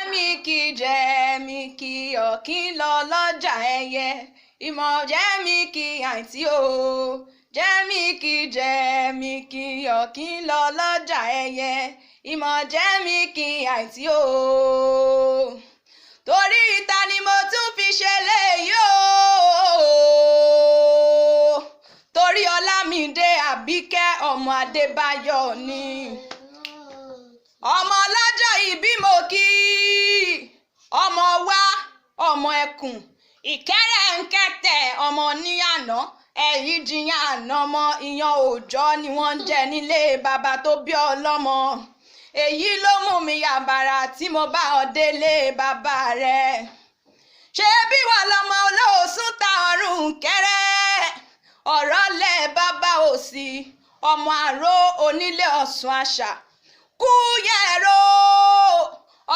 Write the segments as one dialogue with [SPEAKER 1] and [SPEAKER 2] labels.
[SPEAKER 1] Jẹ́mi kí jẹ́mi kí ọ̀kín lọ lọ́jà ẹyẹ ìmọ̀ jẹ́mi kí àǹtí o jẹ́mi kí jẹ́mi kí ọ̀kín lọ lọ́jà ẹyẹ ìmọ̀ jẹ́mi kí àǹtí o. Torí ìta ni mo tún fi ṣe léyìí o, torí Ọlámídé Àbíkẹ́ ọmọ Adébáyọ̀ ni, ọmọ ọlọ́jọ́ ìbí mo kí, ọmọ wa ọmọ ẹkùn ìkẹrẹ nkẹtẹ ọmọ níyànà ẹ̀yìn jiyàn àná ọmọ ìyàn òòjọ́ ni wọ́n ń jẹ nílé bàbá tó bí ọlọ́mọ. Èyí ló mú mi yàbàrà tí mo bá ọ délé bàbá rẹ̀. Ṣé bí wà lọmọ olóòsùn ta ọrùn kẹrẹ ọ̀rọ̀ lẹ̀ bàbá òsì ọmọ àrò onílé ọ̀sùn àṣà kú yẹ̀rọ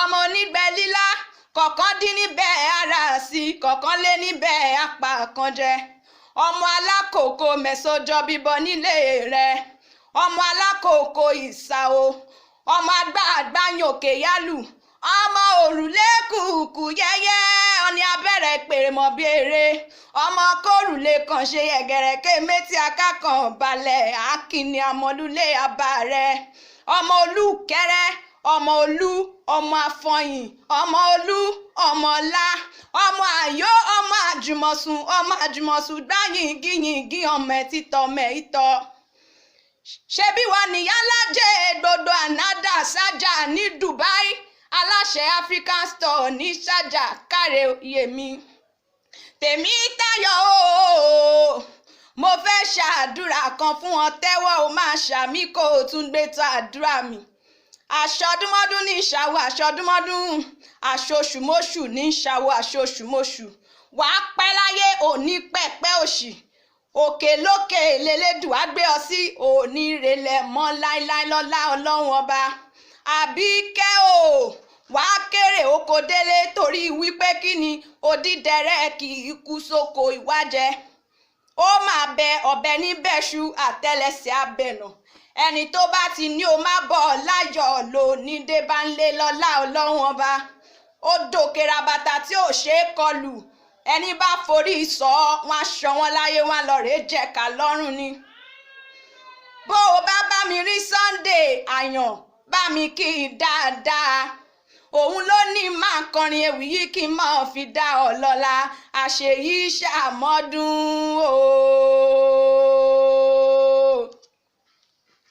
[SPEAKER 1] ọmọ onígbẹ́ lílá kọ̀ọ̀kan dín níbẹ̀ ara sí kọ̀ọ̀kan lé níbẹ̀ apá kan jẹ ọmọ alákòókò mẹ́sọ́jọ́ bíbọ nílé rẹ̀ ọmọ alákòókò ìsàwò ọmọ àgbààgbà yòókè yálù ọmọ òrùlé kùkù yẹ́yẹ́ ọní abẹ́rẹ́ pèrèmọ̀ bí eré ọmọ kórùlé kan ṣe yẹ̀gẹ̀rẹ̀kẹ́ méjì akákan balẹ̀ akínní àmọ́lúlé abá rẹ̀ ọmọ olúkẹrẹ ọmọ olú ọmọ afọyín ọmọ olú ọmọ ọlá ọmọ àyó ọmọ àjùmọ̀sùn ọmọ àjùmọ̀sùn gbáyìngíyìngí ọmọ ẹ̀ títọ́ ọmọ ẹ̀ ìtọ́. Ṣebí wa níyálájẹ gbogbo ànádà sájà ní Dubai, aláṣẹ African Store ní sájà káre yèmí tèmi tayọ̀ o. Mo fẹ́ ṣàdúrà kan fún ọ, tẹ́wọ́ o máa ṣàmì kó o tún gbé tó àdúrà mi. Aṣọdúnmọ́dún ní ìṣàwọ̀ aṣọdúnmọ́dún, aṣoṣùmọ́ṣù ní ìṣàwọ̀ aṣoṣùmọ́ṣù. Wàá pẹ́ láyé òní pẹ́pẹ́ òṣì, òkè lókè lélẹ́dùn á gbé ọ sí, òní relẹ̀ mọ́ láíláí lọ́lá ọlọ́run ọba. Àbíkẹ́ o, wàá kéré oko délé torí wípé kí ni odídẹrẹ́ kì í kú sóko ìwájẹ. Ó máa bẹ ọ̀bẹ níbẹ̀ṣu àtẹlẹsẹ̀ abẹ̀nà, ẹni tó bá ti ní o má bọ̀ láyọ̀ lò ní dé bá ń lé lọ́lá ọlọ́run ọba. Ó dòkè rabata tí ò ṣeé kọlù, ẹni bá forí sọ wọn aṣọ wọn láyé wọn lọ rèé jẹ̀ka lọ́rùn ni. Bó o bá bá mi rí Sunday àyàn bá mi kí i dáadáa, òun ló ní máa kọrin ewì yìí kí n máa fi dá ọ lọ́lá àṣeyí ṣàmọ́dún o.